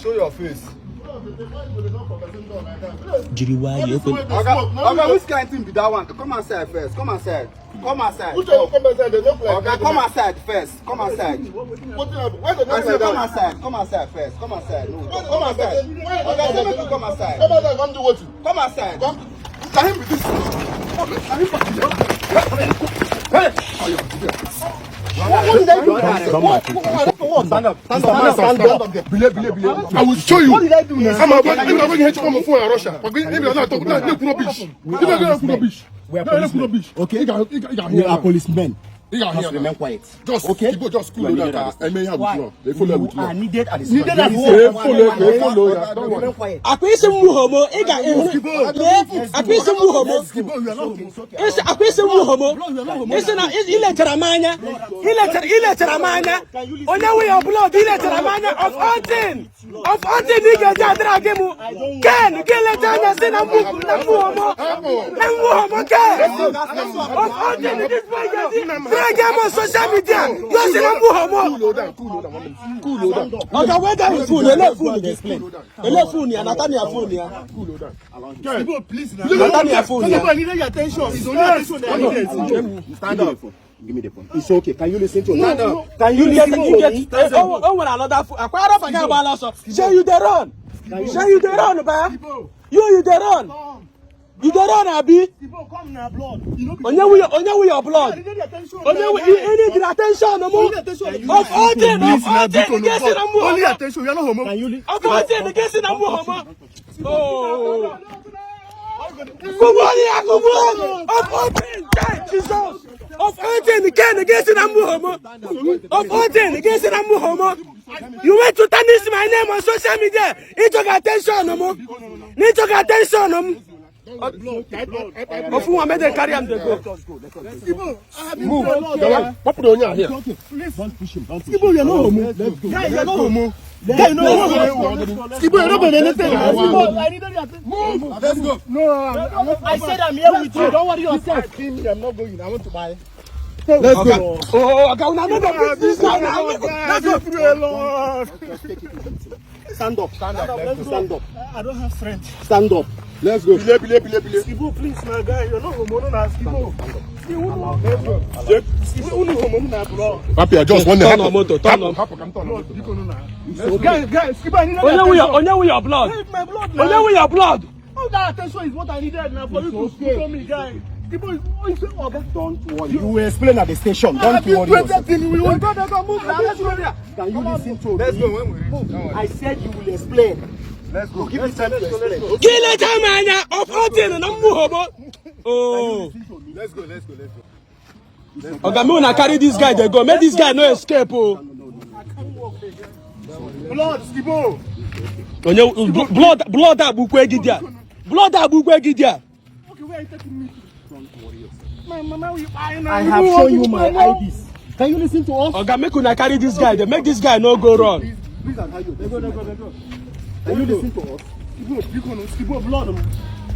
Show your face. Jiri nwayọọ ekwe. Oga, Oga, which kind thing be that one? Come outside first. Come outside. Come outside. Which one you come outside? They look like Oga, come outside first. Come outside. What happen? Why they I look say like come that? outside. Come outside first. Come outside. No, Why they come look like outside. that? Why they Oga, look say like make you that? come outside. Come outside, come do what? Come outside. Come. Na him be this. Na him be What did I do? Come back. Stand up. Stand up. Stand up. Bile, bile, bile. I will show you. What did I do now? I'm going to come phone in Russia. I'm going to talk rubbish. We You are go rubbish. We are No, policemen. rubbish. Okay? You got We are policemen. You got Just here. remain quiet. Just Okay? People just You cool are needed down. at the I may have Why? with law. They follow with You law. are needed at the Needed station. at They follow. They follow. Yeah, don't Remain worry. quiet. Akwa isi mwu homo, ị ga lee akwa isi mwu homo. Isi akwa isi mwu homo. Isi na ilechara m anya. Ilechara m anya. Onye nwe ya blood ilechara m anya of all thing. Of all thing ị ga-eji adịra gị mụ. Ken gị lecha anya si na mwu na mwu homo. Na mwu homo Ken. Of all thing this boy ga-eji drag him on social media. Yo si na mwu homo. Cool down. Cool down. One minute. Cool down. Oga weda his phone, ele phone gị. Ele phone ya, natani ya phone ya. Cool down. Please. Natani ya phone ya. Stand up. Give me the phone. It's okay. Can you listen to me? Stand up. Can you You get listen you to get me? o nwere another phone. Akwa arafa gị agbaala ọsọ. Shey you dey run. Shey you dey run ba. You dey run. You dey run abi. Onye wu your blood. Onye wu you need the attention mụ. Of all things of all things gị si na mụ homo. Attention, you are not homo. Can you listen? Of all things gị si na mụ homo. Oh. Kugbuo ya kugbuo. Of all things Jesus. Of all things Ken gị si na mụ homo. Of all things gị si na mụ homo. You went to tarnish my name on social media. Ịchọga attention mụ. N'ịchọga attention m. Ofu nwa make dem carry am dey go. Move. What put on here? Don't push him. Don't push him. Skibo, you are not homo. Guy, you are not homo. Guy, you are not homo. Skibo, you are not anything. Skibo, I needed your attention. Move. Let's go. No, I said I'm here with you. Don't worry yourself. I'm not going. I want to buy. Let's go. Oh, oga una no go beat this guy na. Let's go through a lot. Stand up. Stand up. Let's go. Stand up. I don't have strength. Stand up. Let's go. Bile, bile, bile, bile. Skibo, please, my guy. You're not homo. No, no, Skibo. Skibo, Skibo, unu homo na bro. Papi, I just want to Turn on motor, turn on. Happen, I'm turn on. Guy, guy, Skibo, I needed Onye wu your attention. onye wu your blood. Take my blood now. Onye wu your blood. All that attention is what I needed now for you to put on me, guy. Skibo, is oh, Don't worry. You will explain at the station. Don't worry yourself. We will go, go, move now. Let's go there. Can you listen to Let's me? go when we reach. Don't worry. I said you will explain. Let's go. Give me time to explain. Gị lecha m anya of all things na mụ homo. Oh. Let's go. Let's go. Let's go. Oga make una carry this guy dey go. Make this guy no escape o. Blood, Skibo. Onye blood blood agbukwe gị dia. Blood agbukwe gị dia. Okay, where are you taking me to? My mama will buy now. I have shown you my IDs. Can you listen to us? Oga make una carry this guy dey. Make this guy no go run. Please and how you. Go, go, go, go. Can you listen to us? Skibo, biko no, Skibo, blood.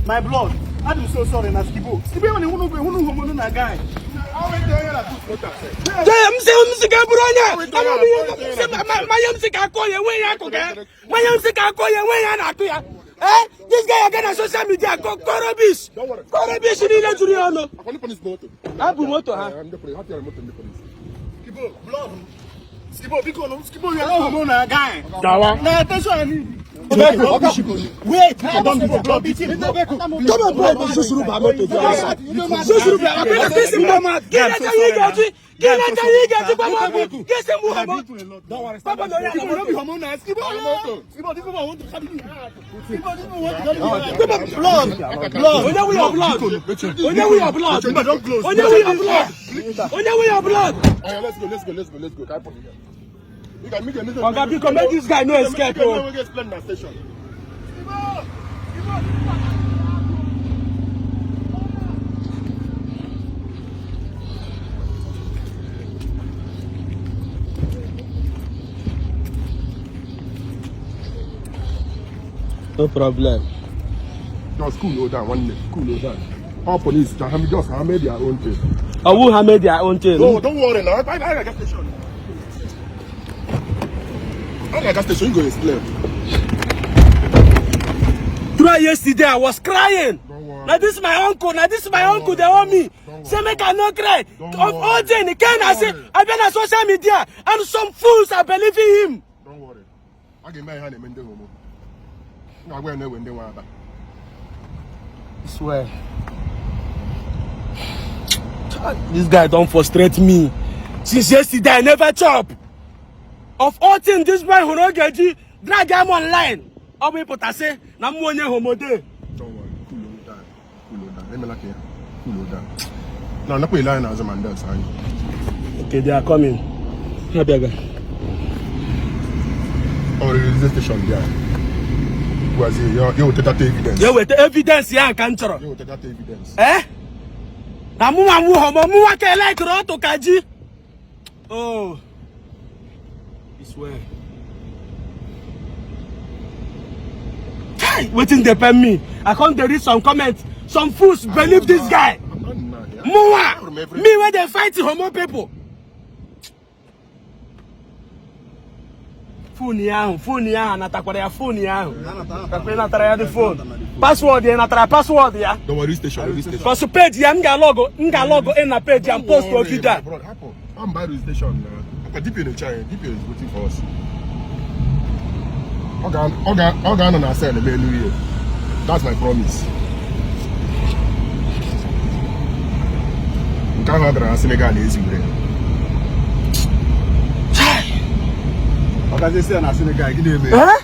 My blood. I'm so sorry, na Skibo. Skibo, when you homo na guy. Jee m sị m sị ka bụrụ onye ama m ihe m sị manye m sị ka akụ ya enweghị akụ ka ya. Manye m sị ka akụ ya enweghị ya na-akụ ya. Eh, this guy aga na social media kọ rubbish. Kọ rubbish niile juru ya ọnụ. I call police motor. Ha bụ moto ha. I'm the police. Happy I'm the police. Skibo, blood. Skibo, biko no, Skibo, you are not homo na guy. Gawa. Na attention I need. Wait. Don't Blood, beat him. Come on, boy, susuru ba moto di ọsọ. Susuru ba akwa na sisi mbọ. Gị lecha ihe ị ga-eji. Gị lecha ihe ị ga-eji gwa m okwu. Gị sị mụ homo. Papa na onye Skibo, ala no be homo na. Skibo, Skibo, this people want to carry me. Skibo, this people want to carry me. Blood, blood. Onye wu your blood. Onye wu your blood. Don't close. Onye wu your blood. Onye wu your blood. Oh, let's go, let's go, let's go, let's go. Can I put it here? You can make a Oga biko make this guy no escape o. We explain na station. No problem. Just cool down, one minute. Cool down. All police, just handle their own thing. Owu ha made their own thing. No, don't worry now. I got station. I got station. You go explain. Throughout yesterday, I was crying. Don't worry. Na this my uncle, na this my Don't uncle worry. dey hold me. Don't Say worry. make I no cry. Don't Of worry. all things, Ken I say, Don't worry. I been on social media and some fools are believing him. Don't worry. A ga-eme ihe a na-eme ndị homo. M ga-agwa ya na-ewe ndị nwe aba. Swear. This guy don frustrate me. Since yesterday, I never chop. Of all things, this boy hụrụ Ogechi drag am online. Ọ bụ ịpụta sị na mmụ onye homo dey. Don't worry. Cool down. Cool down. Emela ka ya. Cool down. Na nakwa ele anya n'azụ ma ndị ọzọ anyị. Okay, they are coming. Ha bịaga. Ọ rere station bịa. Gwazie ya ya weta data evidence. Ya weta evidence ya ka m chọrọ. Ya weta data evidence. Eh? Na mụnwa mụ homo mụnwa ka elekere ọtụ ka ji. Oh. It's well. Chai, wetin dey pain me? I come dey read some comments. Some fools believe this guy. I'm not mad, yeah. Mụnwa, me wey dey fight homo people. Phone ya ahụ, phone ya ahụ, natakwara ya phone ya ahụ. Ekwe natara ya the phone. Password ya natara password ya. Don't worry, station, ready station. Cause page ya m ga-alọgụ, m ga-alọgụ in na page ya m post Don't worry, video my a. brother. Hapụ. I'm by the station now. Akwa DPO na-eche anyị. DPO is waiting for us. Ọ ga-anọ na cell eme elu ihe. That's my promise. Nke ahụ ọ gara na Senegal eziwere ya. Ọ gazi esi ya na Senegal, gịnị eme? Eh?